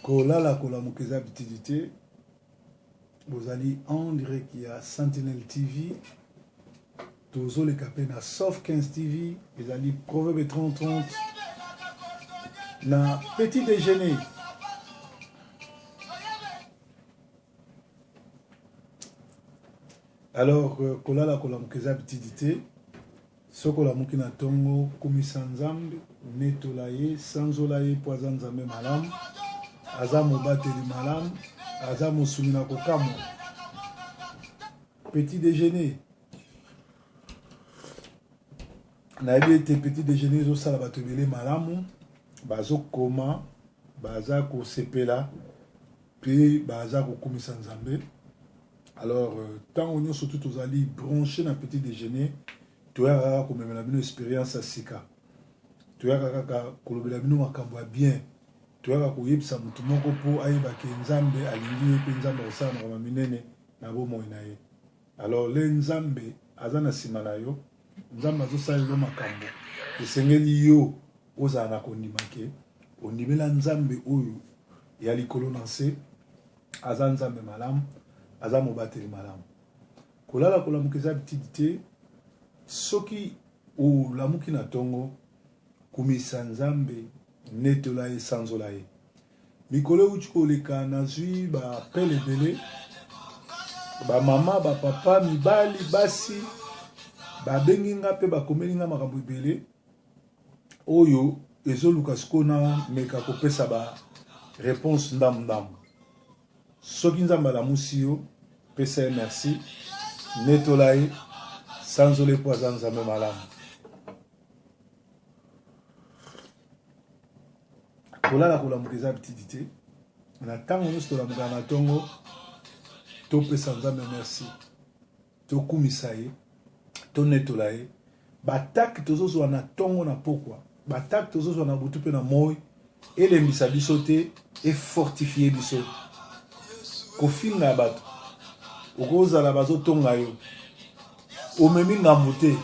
Kolala kolamuka eza bitidi te. Bozali en direct ya Sentinelle TV. Tozoleka pe na Soft 15 TV. Ezali Proverbe 30 30 na petit déjeuner. Alors euh, kolala kolamuka eza bitidi te. Soki olamuki na ntongo, kumisa Nzambe, netola ye, sanzola ye mpo aza Nzambe malamu, aza mobateli malamu, aza mosungi na kokamwa. Petit déjeuner. Nayebi ete petit déjeuner ezosala bato ebele malamu, bazokoma, baza kosepela mpe baza kokumisa Nzambe. Alors, ntango euh, nyonso tu tozali branché na petit déjeuner, toyaka kaka komemela bino expérience ya sika, toyaka kaka kolobela bino makambo ya bien, toyaka koyebisa motu moko mpo ayeba ke Nzambe alingi ye mpe Nzambe akosala makambo minene na bomoi na ye. Alors le Nzambe aza na nsima na yo, Nzambe azosalela yo makambo, esengeli yo ozala na kondima ke ondimela Nzambe oyo ya likolo na nse aza Nzambe malamu, aza mobateli malamu. Kolala kolamuka eza bitidi te. Soki olamuki na tongo, kumisa Nzambe, netola ye, sanzola ye. Mikolo euti koleka nazwi ba appel ebele, ba mama, ba papa, mibali, basi babengi nga mpe bakomeli nga makambo ebele oyo ezoluka sikoyo na meka kopesa ba réponse ndambu ndambu. Soki Nzambe alamusi yo, pesa ye merci, netola ye, sanzola ye mpo aza Nzambe malamu. Kolala kolamuka eza bitidi te. Na ntango nyonso tolamukaka na ntongo, topesa Nzambe merci. Tokumisa ye, tonetola ye. Ba-attaque tozozwa na tongo na pokwa, ba-attaque tozozwa na butu mpe na moi, elembisa biso te, efortifie biso. Kofinga ya bato, okozala bazotonga yo, omemi ngambo te,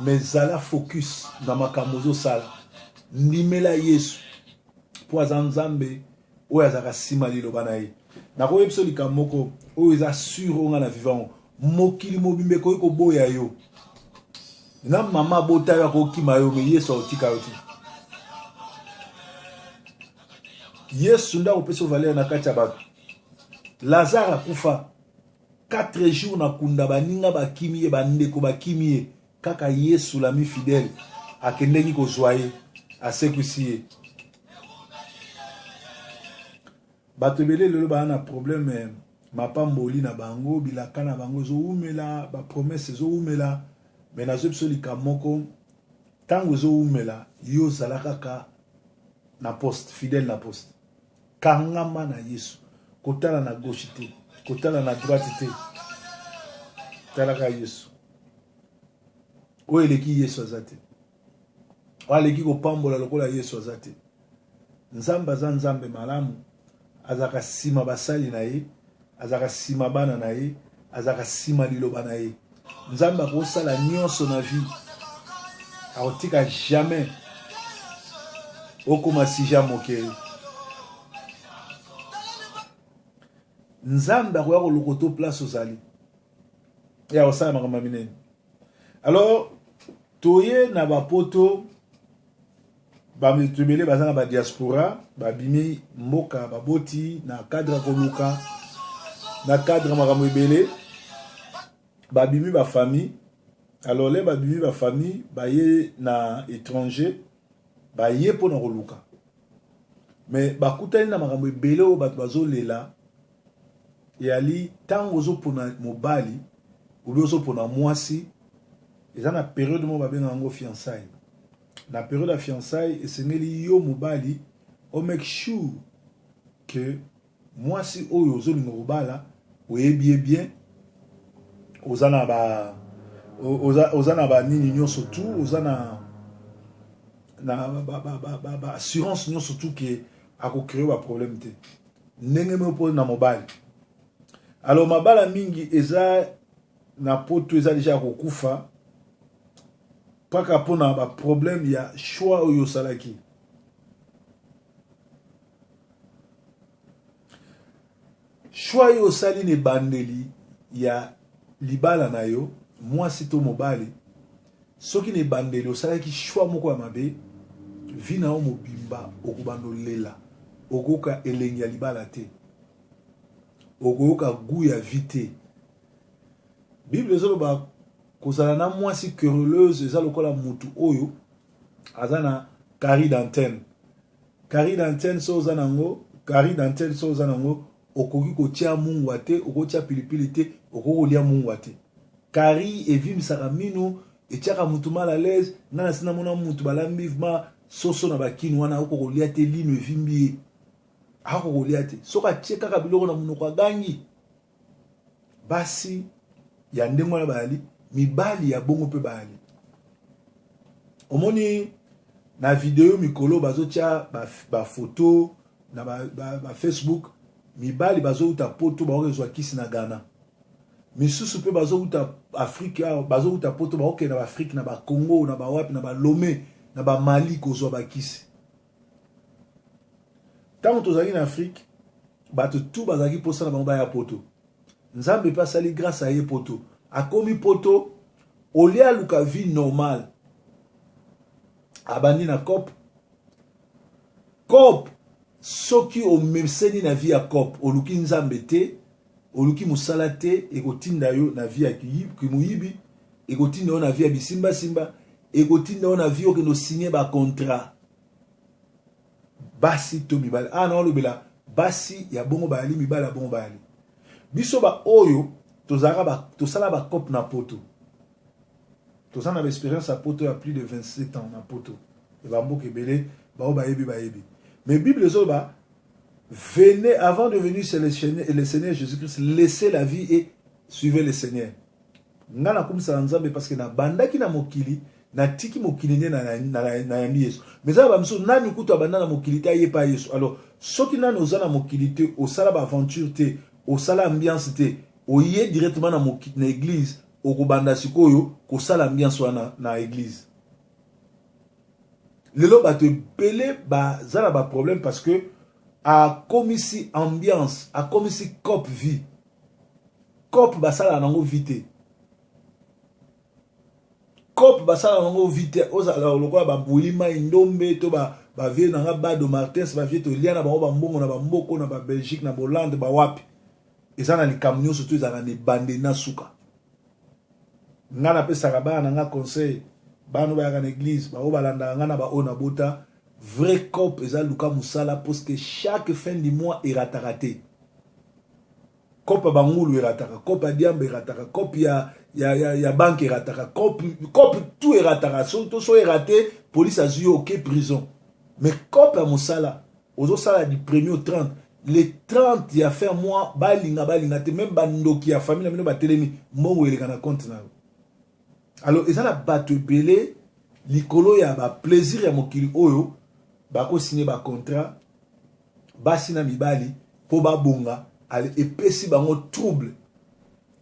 mais zala focus na makambo ozosala. Ndimela Yesu mpo aza Nzambe oyo azalaka nsima liloba na ye. Nakoyebisa biso likambo moko oyo eza sur, oyo nga na vivant, mokili mobimba ekoki koboya yo na mama abota yo akokima yo, me Yesu akotika yo te. Yesu nde akopesa yo valeur na kati ya bato. Lazare akufa 4 jours na kunda, baninga bakimi ye, bandeko bakimi ye, kaka Yesu l'ami fidèle akendeki kozwa ye, asekwisi ye. Bato ebele lelo baa na problème, mapamboli na bango, bilaka na bango ezowumela, bapromese ezowumela. Me nazwi biso likambo moko, ntango ezowumela, yo ozala kaka na poste, fidèle na poste, kangama na Yesu, kotala na gauche te, kotala na droite te, talaka Yesu. Oyo eleki Yesu aza te, oyo aleki kopambola lokola Yesu aza te. Nzambe aza Nzambe malamu, azalaka nsima basali na ye, azalaka nsima bana na ye, azalaka nsima liloba na ye. Nzambe akosala nyonso na vie, akotika jamais okoma sujet ya mokeli. Nzambe akoya kolokoto place ozali, ye akosala makambo ya minene. Alors toye na bapoto, bato ebele baza na badiaspora, babimi mboka, baboti na cadre ya koluka, na cadre ya makambo ebele, babimi bafamille. Alors le babimi bafamille, baye na étranger, baye mpona koluka, me bakutani na makambo ebele oyo bato bazolela. Eyali ntango ozopona mobali obi ozopona mwasi, eza na periode moko babengaka yango fiançailles. Na periode ya fiançailles, esengeli yo mobali o make sure que mwasi oyo ozolinga kobala oyebi ye bien, oza na ba oza, oza na banini nyonso tu, oza na na ba, ba, ba, ba, ba assurance nyonso tu ke akocree ba problème te. Ndenge moko mpo na mobali. Alors mabala mingi eza na poto eza deja ya kokufa mpaka mpona baproblème ya choix oyo osalaki. Choix yo osali na ebandeli ya libala na yo, mwasi to mobali, soki na ebandeli osalaki choix moko ya mabe, vie na yo mobimba okobanda olela, okoyoka elengi ya libala te, okoyoka gout ya vie te. Bible ezoloba kozala na mwasi querelleuse eza lokola mutu oyo aza na carie d'antenne. Carie d'antenne so oza nango, carie d'antenne so oza nango, okoki kotia mungwa te, okotia pilipili te, okoki kolia mungwa te. Carie evimbisaka minu, etiaka mutu mal à l'aise. Nga nasi namona mutu balambi ma soso na bakinu wana, akoki kolia te, lino evimbi ye, akoki kolia te. Soki atie kaka biloko na munoko agangi. Basi ya ndenge wana bayali, mibali ya bongo mpe bayali. Omoni na video mikolo bazotia bafoto ba na ba, ba, ba Facebook, mibali bazowuta poto baokezwa kisi na Ghana, misusu mpe bazowuta Afrique awa, bazowuta poto baokende na baafrike, na bacongo, na bawapi, na balome, na bamali kozwa bakisi. Ntango tozalaki na Afrique, bato tu bazalaki mposa na bango baya poto. Nzambe mpe asali grâce aye poto, akomi poto, olie aluka vie normale, abandi na cop cop. Soki omeseni na vie ya cop, oluki Nzambe te, oluki mosala te, ekotinda yo na vie ya kimoyibi, ekotinda yo na vie ya bisimbasimba, ekotinda yo na vie okende osigne bacontrat. Basi to mibali, awa naolobela basi ya bongo bayali, mibali ya bongo bayali. Biso baoyo tozalaka ba, tosala bacope na poto, toza na baexpérience ya poto ya plus de 27 ans na poto ya bamboka ebele, bao bayebi bayebi. Mais Bible ezoloba: venez avant de venir chez le Seigneur Jésus-Christ, laissez la vie et suivez le Seigneur. Nga nakumisaka Nzambe parce que nabandaki na mokili, natiki mokili nde nayambi Yesu. Mais eza na bamisusu nani kutu abanda na mokili te, aye pa Yesu. Alors soki nani oza na mokili te, osala baaventure te, osala ambiance te, oye directement na, na église, okobanda sikoyo kosala ambiance wana na église. Lelo bato ebele baza na baproblème parce que akomisi ambiance, akomisi cop vie. Cop basalaka nango vie te, cop basalaka nango vie te. Ozala lokola babwili mai ndombe to bavie nanga bado Martins, bavie tolia na bango bambongo na bamboko na babelgique, na bolande, bawapi. Eza na likambo nyonso to ezalaka na ebandeli na suka. Nga napesaka bana na nga conseil, bana oyo bayaka na église, baoyo balandaka nga na baoyo nabota, vrai cop eza luka mosala, parce que chaque fin du mois erataka te. Cop ya bangulu erataka, cop ya diamba erataka, cop ya banque erataka, cop tout erataka. So to so erate, police azwi yo, oke prison. Mais cop ya mosala, ozosala du premier au 30, le 30 ya fin mois, balinga balinga te, même bandoki ya famille na bino batelemi, mbongo eleka na compte na yo. Alors eza na bato ebele likolo ya baplaisir ya mokili oyo bakosigne bacontrat, basi na mibali, mpo babonga. Ale epesi bango trouble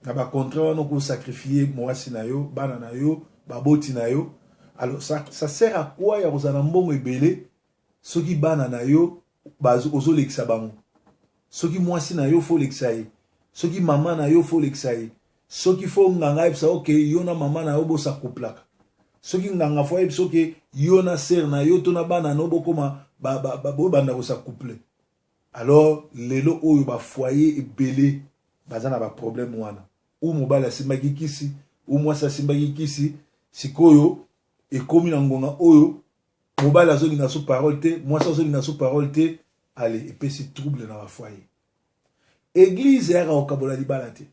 na bacontrat wana, okosacrifie mwasi na yo, bana na yo, baboti na yo. Alors ça sert à quoi ya kozala na mbongo ebele soki bana na yo ozolekisa bango, soki mwasi na yo faut olekisa ye, soki mama na yo faut olekisa ye, soki faut nganga ayebisa oke yo na mama na yo bosakuplaka, soki nganga faut ayebisa oke yo na sœur na yo to na bana na yo bokoma bobanda kosacouple? Alors lelo oyo bafoyer ebele baza na baproblème wana, u mobali asimbaki kisi, u mwasi asimbaki kisi. Sikoyo ekomi na ngonga oyo mobali azolinga so parole te, mwasi azolinga so parole te. Ale epesi trouble na bafoyer. Église eyaka kokabola libala te.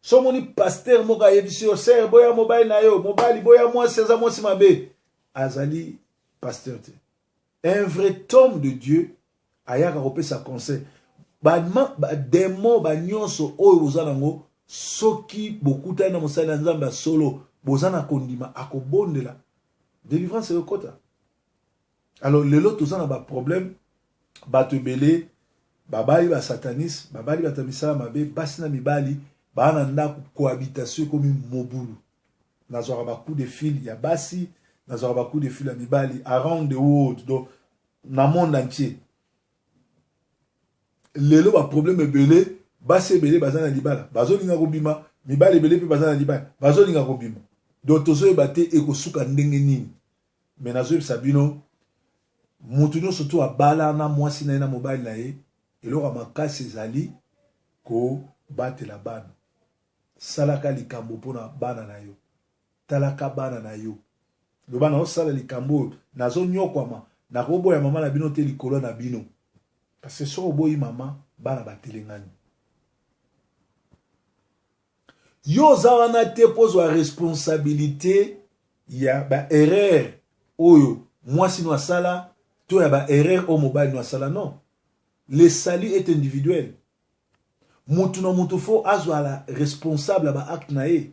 So omoni pasteur moko ayebisi yo: "Sœur, boya mobali na yo, mobali, boya mwasi, aza mwasi mabe", azali pasteur te. Un vrai homme de Dieu ayaka kopesa conseil. Bademo banyonso oyo boza nango, soki bokutani na mosali ya Nzambe ya solo, boza na kondima, akobondela, délivrance ekokota. Alors lelo toza na baproblème, bato ebele babali basataniste, babali bato ya misala mabe, basi na mibali baa na ndako, cohabitation ekomi mobulu. Nazwaka bacoup de fil ya basi, nazwaka bacoup de fil ya mibali around the world, donc na monde entier. Lelo baproblème ebele. Basi ebele baza na libala bazolinga kobima, mibali ebele mpe baza na libala bazolinga kobima. Donc tozoyeba te ekosuka ndenge nini. Mais nazoyebisa bino, mutu nyonso to abala na mwasi na ye na mobali na ye, eloko ya makasi ezali kobatela bana. Salaka likambo mpona bana na yo, talaka bana na yo, loba naosala likambo oyo, nazonyokwama, nakoboya mama na bino te likolo na bino. Parce que soki oboyi mama, bana batelengani. Yo oza wana te mpo ozwa responsabilité ya ba erreur oyo mwasi no asala to ya ba erreur oyo mobali no asala. Non, le salut est individuel. Mutu na mutu faut azwa la responsable ya ba acte na ye.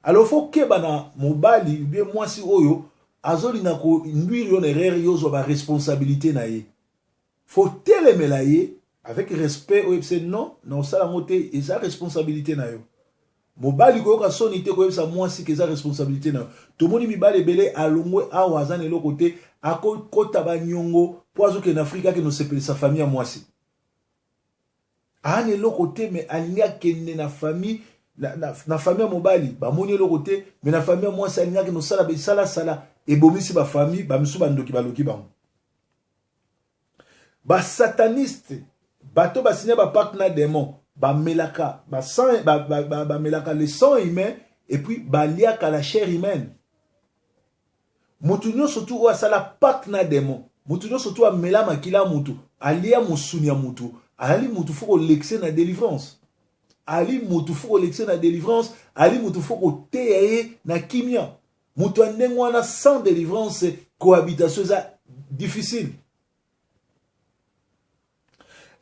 Alors faut keba na mobali ou bien mwasi oyo azolinga koinduire yo na erreur, yo ozwa ba responsabilité na ye. Faut telemela ye avec respect, oyebisa non, na osala yango te, eza responsabilité na yo. Mobali koyoka soni te koyebisa mwasi ke eza responsabilité na yo. Tomoni mibali ebele alongwe awa, aza na eloko te, akokota banyongo mpo azokende na Afrika, akende osepelisa famille ya mwasi. Aa na eloko te, mais alingi akende na famille na famille ya mobali. Bamoni eloko te, mais na famille ya mwasi alingi akende osala bisalasala, ebomisi bafamille. Bamisu bandoki baloki bango, basataniste, bato basinya bapacte na démon, bamelaka basang, bamelaka le sang humain et puis baliaka la chair humaine. Motu nyonso tu oyo asala pacte na démon, motu nyonso tu amela makila ya motu, alia mosuni ya motu, azali motu faut kolekise na délivrance. Ali motu faut kolekise na délivrance, ali motu faut koteya ye na kimia. Moto ya ndenge wana, sans délivrance, cohabitation eza difficile.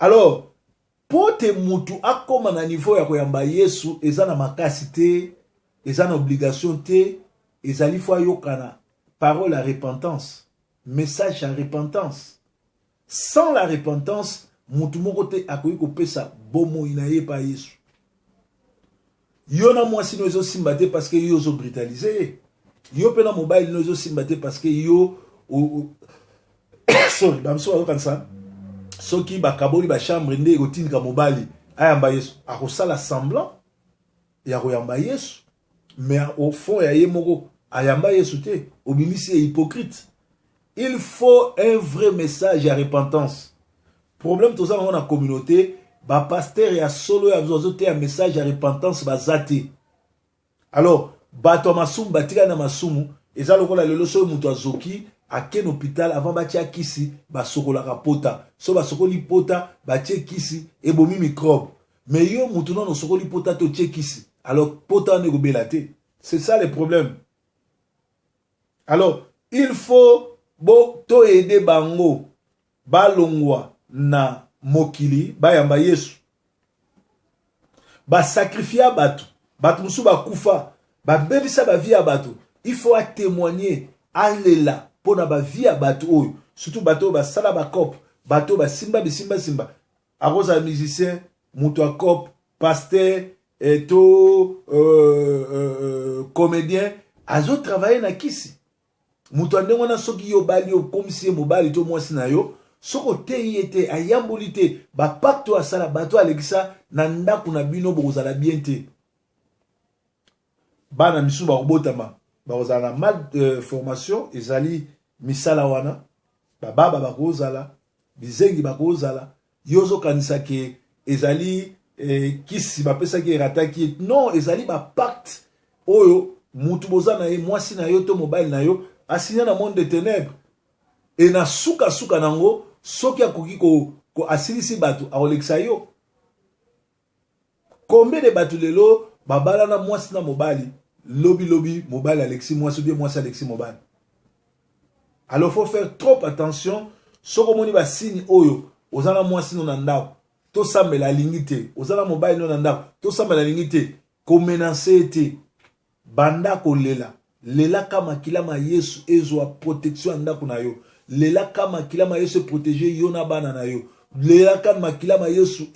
Alors mpo te mutu akóma na niveau ya koyamba Yesu, eza na makasi te, eza na obligation te, ezali faut ayokana parole ya repentance, message ya repentance. Sans la repentance, mutu moko te akoki kopesa bomoi na ye epa Yesu. Yo na mwasi no ezosimba te parce que yo ozobrutalize ye. Yo mpe na mobali no ezosimba te parce que yo, sorry, bamosusu bazokanisa soki bakaboli bachambre nde ekotindika mobali ayamba Yesu. Akosala semblant ya koyamba Yesu, mais au fond ya ye moko ayamba Yesu te. Obimisi ye hypocrite. Il faut un vrai message ya repentance. Problème toza nango na communauté, bapasteur ya solo ya azoteya message ya repentance baza te. Alors bato ya masumu batikali na masumu. Eza lokola lelo, soki moto azoki, ake na hôpital, avant batia kisi, basokolaka pota. So basokoli pota, batie kisi, ebomi microbe. Mais yo motu nano osokoli pota te, otie kisi, alors pota wana ekobela te. C'est ça le problème. Alors il faut bo toaider bango balongwa na mokili, bayamba Yesu. Basakrifia bato, bato mosusu bakufa, babebisa bavie ya bato. Il faut atémoigner, alela mpo na bavie ya bato oyo, surtout bato oyo basala bacope, bato oyo basimba bisimbasimba. Akozala musicien, moto ya cope, pasteur to comédien, azotravaille na kisi. Moto ya ndenge wana, soki yo obali, okomisi ye mobali to mwasi na yo, soki oteyi ye te, ayamboli te, bapacte oyo asala, bato alekisa na ndako na bino, bokozala bien te. Bana misusu bakobotama, bakozala na mal formation. Ezali misala wana, bababa bakozala, bizengi bakozala. Yo ozokanisa ke ezali kisi bapesaki erataki. Non, ezali bapacte oyo mutu boza na ye, mwasi na yo to mobali na yo, asinya na monde de ténèbres. E na sukasuka nango, soki akoki ko asilisi bato, akolekisa yo. Combien de bato lelo babala na mwasi na mobali, lobi lobi mobali alekisi mwasi, ou bien mwasi alekisi mobali? Alors faut faire trop attention. Soki omoni basigne oyo, oza na mwasi no na ndako, tosambela, alingi te. Oza na mobali no na ndako, tosambela, alingi te. Komenacer ye te, banda kolela. Lelaka makila ma Yesu ezwa protection ya ndako na yo. Lelaka makila ma Yesu eprotéger yo na bana na yo. Lelaka makila ma Yesu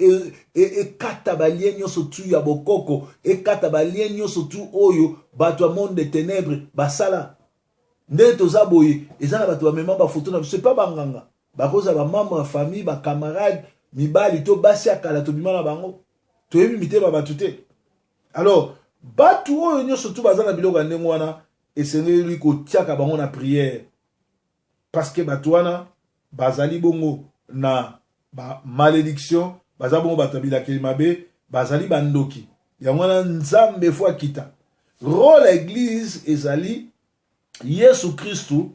ekata balien nyonso tu ya bokoko, ekata balien nyonso tu oyo bato ya monde de ténèbre basala. Ndenge toza boye, eza na bato bamema bafoto na biso epa banganga, bakozala bamembre ya famille, bacamarade. mibali to basi ya kala tobima na bango. Toyebi mitema bato te. Alors bato oyo nyonso tu baza na biloko ya ndenge wana, esengeli kotiaka bango na prière, parce que bato wana bazali bongo na ba malédiction, baza bongo bato ya bilakeli mabe, bazali bandoki. Yango wana Nzambe faut akita. Rôle ya église ezali, Yesu Kristu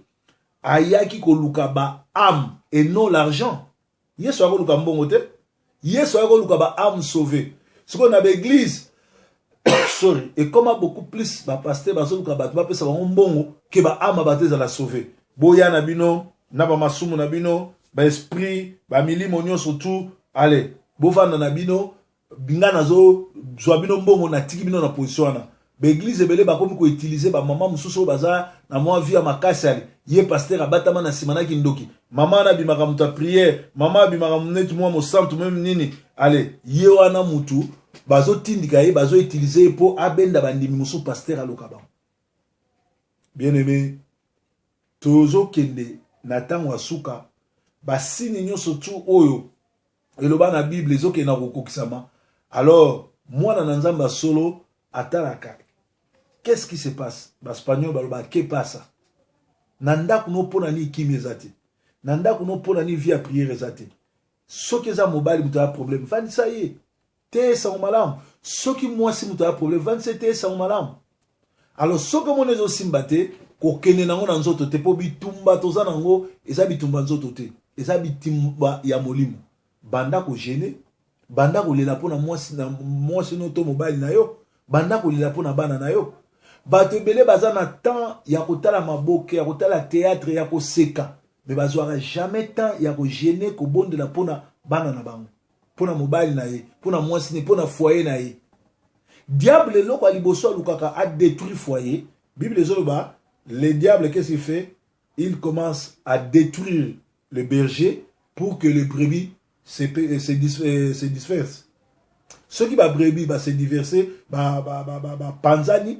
ayaki koluka ba âme et non l'argent. Yesu ayaki koluka mbongo te, Yesu ayaki koluka ba âme sauvé. Sikoyo na baeglise, sorry, ekoma beaucoup plus bapasteur bazoluka bato bapesa bango mbongo ke baâme bato ezala sauvé. Boya na bino na bamasumu na bino, baesprit, bamilimo nyonso tu, ale bovanda na bino, nga nazozwa bino mbongo, natiki bino na position wana. Baeglise ebele bakomi koutiliser bamama mosusu oyo baza na mwa vie ya makasi. Ale ye pasteur abatama na nsima na kindoki, mama wana abimaka moto ya prière, mama abimaka neti mwa mosantu meme nini. Ale ye wana mutu bazotindika ye, bazoutiliser ye mpo abenda bandimi mosusu, pasteur aloka bango. Bien aimé, tozokende na ntango ya suka. Basigne nyonso tu oyo eloba na Bible ezokende na kokokisama. Alors mwana na Nzambe ya solo atalaka qu'est-ce qui se passe. Baspagnol baloba "Qué pasa?" Na ndako no, mpo na nini kimi eza te na ndako no? Mpo na nini vie ya prière eza te? Soki eza mobali moto aya problème, vandisa ye te, esango malamu. Soki mwasi moto aya problème, vandisa ye te, esango malamu. Alors soki omoni ezosimba te, kokende nango na nzoto te, mpo bitumba toza nango eza bitumba nzoto te, eza bitumba ya molimo. Banda kojeûner, banda kolela mpo na mwasi na mwasi no to mobali na yo, banda kolela mpo na bana na yo. Bato ebele baza na temps ya kotala maboke, ya kotala théâtre, ya koseka, mais bazwaka jamais temps ya kojeûner, kobondela mpo na bana na bango, mpo na mobali na ye, mpo na mwasi ne, mpo na foyer na ye. Diable, eloko ya liboso alukaka, adétruire foyer. Bible ezoloba, le diable, qu'est-ce qu'il fait? Il commence à détruire le berger pour que les brebis se dispersent. Soki babrebis base disperse, bapanzani,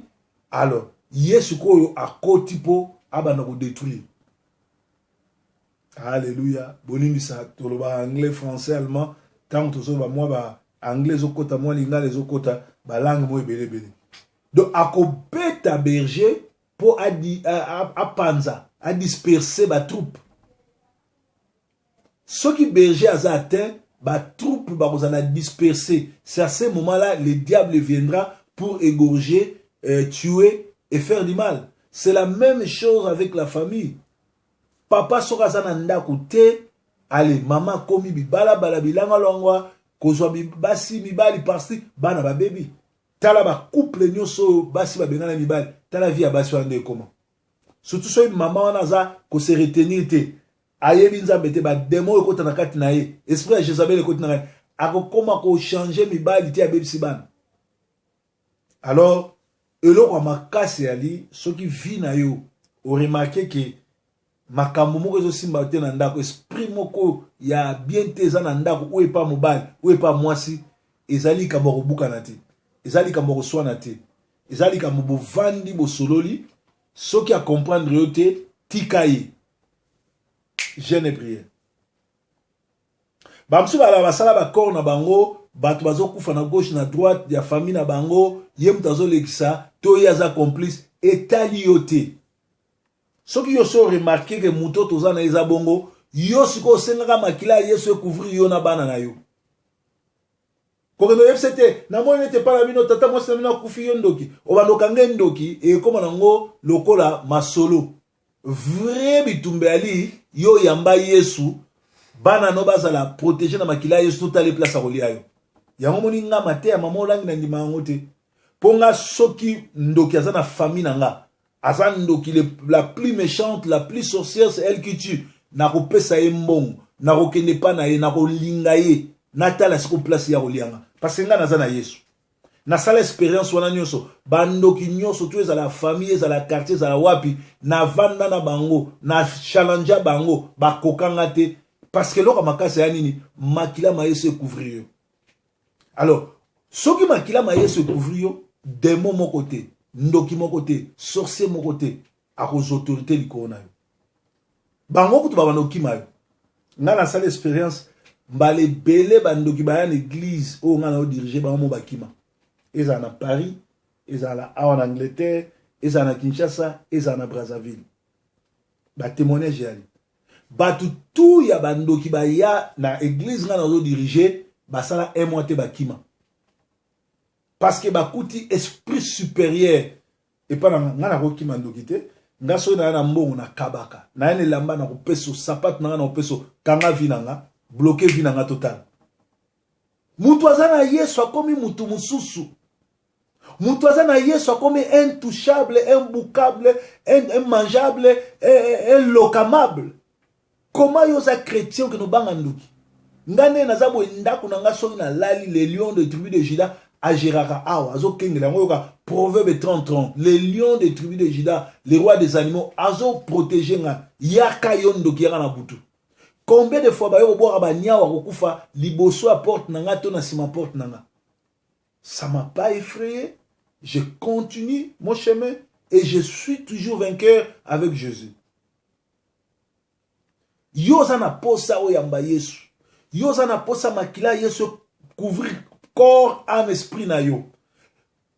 alors ye sikoyo akoti mpo abanda kodétruire. Alleluya! Bolimbisa, toloba anglais, français, allemand. Ntango tozoloba, mwa ba anglais ezokɔta, mwa lingala ezokɔta, balangue mo ebele ebele. Donc akobeta berger mpo apanza, adisperse batroupe. Soki berger aza atteint, batroupe bakozala dispersé. C'est à ce moment là le diable viendra pour égorger, tuer et faire du mal. C'est la même chose avec la famille. Papa soki aza na ndako te, ale mama akomi bibalabala, bilanga lwangwa, kozwa basi, mibali parsi, bana babebi. Tala bacouple nyonso oyo basi babengana mibali, tala vie ya basi wana nde ekoma. Surtout soki mama wana aza kose retenir te, ayebi Nzambe te, badémon oyo ekota na kati na ye, esprit ya Jezabel ekoti na kati, akokoma kochanger mibali te, abebisi bana. Alors eloko ya makasi yali, soki vie na yo oremarquer ke makambo moko ezosimba te na ndako, esprit moko ya bien te eza na ndako oyo, epa mobali oyo, epa mwasi, ezali likambo ya kobukana te, eza likambo ya koswana te, eza likambo bovandi, bosololi. Soki acomprendre yo te, tika ye, jeûne, prière. Bamosusu bala basala bacorps na bango, bato bazokufa na gauche, na droite ya famille na bango, ye moto azolekisa to ye aza complice, etali yo te. Soki yo so remarquer ke moto toza na ye eza bongo, yo sikoyo osengaka makila ya Yesu ecouvrir yo na bana na yo. Kokende oyebisa te, namoni neti epai na bino tata mwasi na bino akufi, yo ndoki, obanda okanga ndoki, ekóma nango lokola masolo. Vrai bitumba yali yo yamba Yesu, bana no bazala protégé na makila ya Yesu. Totala place akolia yo. Yango moni nga mateya mama olangi na ndima yango te, mpo nga soki ndoki aza na famille na nga, aza ndoki la plus méchante, la plus sorcière, c'est elle qui tue, nakopesa ye mbongo, nakokende pa na ye, nakolinga ye, natala siko place ya kolianga, parce que nga naza na Yesu. Nasala expérience wana nyonso. Bandoki nyonso to ezala famille, ezala quartier, ezala wapi, navanda na bango, na challenge bango, bakokanga te, parce que eloko makasi ya nini? Makila ma Yesu ecouvrir yo. Alors soki makila ma Yesu ecouvrir yo, démon moko te, ndoki moko te, sorcier moko te akozwa autorité likolo na yo. Bango kutu babanda kokima yo. Ngai nasala expérience. Mbala ebele bandoki baya na eglise oyo ngai nayo dirige bango mo bakima. Ezala na Paris, ezala awa na Angleterre, ezala na Kinshasa, ezala na Brazzaville. Ba témoignage yali. Bato tout ya bandoki baya na eglise ngai nazo dirige basala un mois te bakima. Parce que bakuti esprit supérieur epa na nga nakokima ndoki te nga soki naya na mbongo nakabaka naya na elamba nakopeso sapatu na nga nakopeso kanga vi na nga bloke vi na nga totala mutu aza na yesu akomi mutu mosusu mutu aza na yesu akomi intouchable imboukable immangeable inlokamable Comment yo oza chretien okende obanga ndoki? Nga nde naza boye ndako na nga soki nalali le lion de tribu de Juda ageraka awa azokengela yango yoka proverbe 30 30 le lion de tribu de Juda le roi des animaux azo protéger nga yaka yo ndoki yaka na butu combien de fois baye kobwaka baniawa kokufa liboso ya porte na nga to na nsima porte na nga ça m'a pas effrayé je continue mon chemin et je suis toujours vainqueur avec Jésus Yo oza na posa oyamba Yesu. Yo oza na posa makila Yesu couvrir corps, âme, esprit na yo.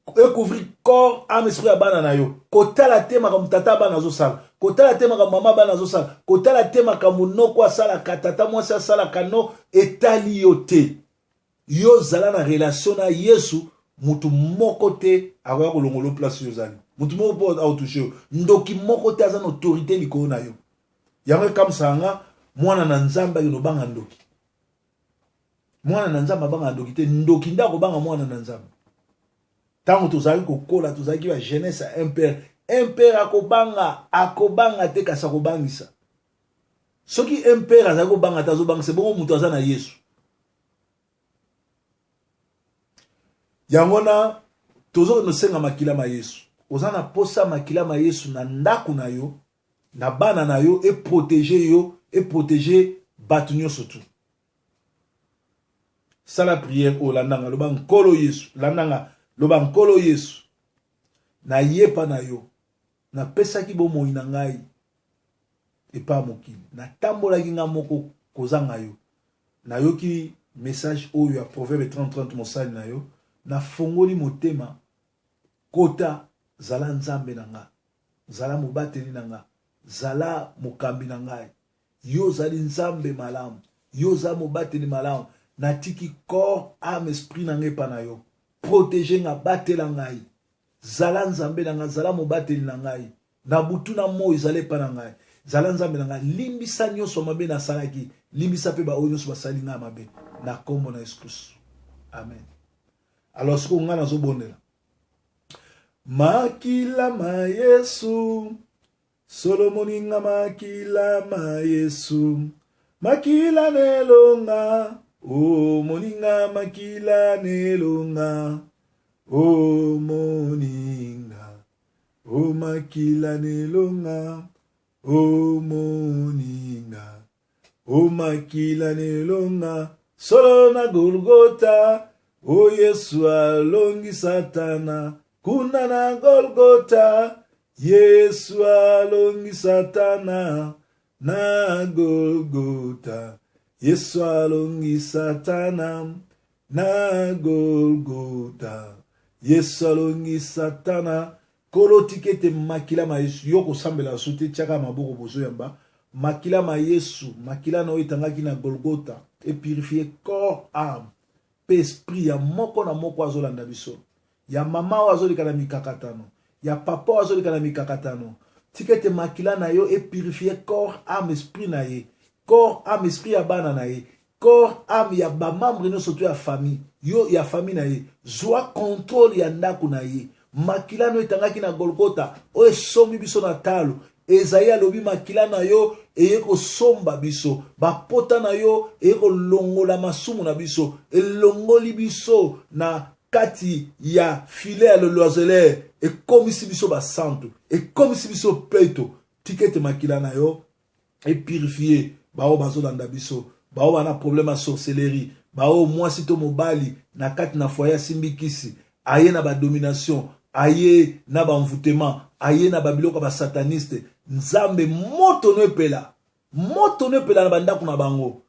E couvrir corps, âme, esprit ya bana na yo. Kotala te makambo tata bana azosala. Kotala te makambo mama bana azosala. Kotala te makambo noko asalaka, tata mwasi asalaka no etali yo te. Yo zala na relation na Yesu, mutu moko te akoya kolongola yo place yo ozali. Mutu moko po aotouche yo. Ndoki moko te aza na autorité likolo na yo. Yango ekamwisaka nga mwana na Nzambe akende obanga ndoki. Mwana na Nzambe abanga ndoki te, ndoki nde akobanga mwana na Nzambe. Ntango tozalaki kokola, tozalaki ba jeunesse ya MPR. MPR akobanga, akobanga te kasi akobangisa. Soki MPR azali kobanga te azobangisa, bongo moto aza na Yesu. Yango na tozokende osenga makila ma Yesu. Oza na posa makila ma Yesu na ndako na yo, na bana na yo, e protéger yo, e protéger bato nyonso tu. Sala prière oyo, landa nga, loba Nkolo Yesu, landa nga, loba Nkolo Yesu, nayepa na yo, napesaki bomoi na ngai epa mokili, natambolaki nga moko kozanga yo. Nayoki message oyo ya Proverbe 30 30 mosali na yo, nafongoli motema, kota, zala Nzambe na nga, zala mobateli na nga, zala mokambi na ngai. Yo ozali Nzambe malamu, yo oza mobateli malamu. Natiki corps, âme, esprit na ngai epa na yo. Protéger nga, batela ngai. Zala Nzambe na ngai, zala mobateli na ngai. Na butu na moi zala epai na ngai. Zala Nzambe na ngai. Limbisa nyonso mabe nasalaki. Limbisa mpe baoyo nyonso basali ngai mabe. Na kombo na Yesu Kristo. Amen. Alors sikoyo ngai nazobondela. Makila ma Yesu, solo moninga makila ma Yesu, makila nelonga, o moninga makila nelonga, o moninga. O makila nelonga, o moninga, o makila nelonga, solo na Golgota, o Yesu alongi Satana, kuna na Golgota, Yesu alongi Satana, na Golgota, Yesu alongi Satana, na Golgota, Yesu alongi Satana. Nkolo tika ete makila ma Yesu, yo kosambela lisusu te, tiaka maboko bozoyamba makila ma Yesu, makila na oyo etangaki na Golgota, epurifie corps, âme mpe esprit ya moko na moko azolanda biso, ya mama oyo azoleka na mikakatano, ya papa oyo azoleka na mikakatano. Tika ete makila na yo epurifie corps, âme, esprit na ye, corps, âme, esprit ya bana na ye, corps, âme ya ba membre nyonso to ya famille yo ya famille na ye. Zwa contrôle ya ndako na ye. Makila no etangaki na Golgota oyo esombi biso na talo. Ezayi alobi makila na yo eye kosomba biso, bapota na yo eye kolongola masumu na biso, elongoli biso na kati ya filet ya loiseleur, ekomisi biso basantu, ekomisi biso peto. Tika ete makila na yo epurifie baoyo bazolanda biso, baoyo bana problème ya sorcellerie, baoyo mwasi to mobali na kati na foyer asimbi kisi, aye na badomination, aye na baenvoûtement, aye na babiloko ya basataniste. Nzambe, moto no epela, moto no epela na bandako na bango.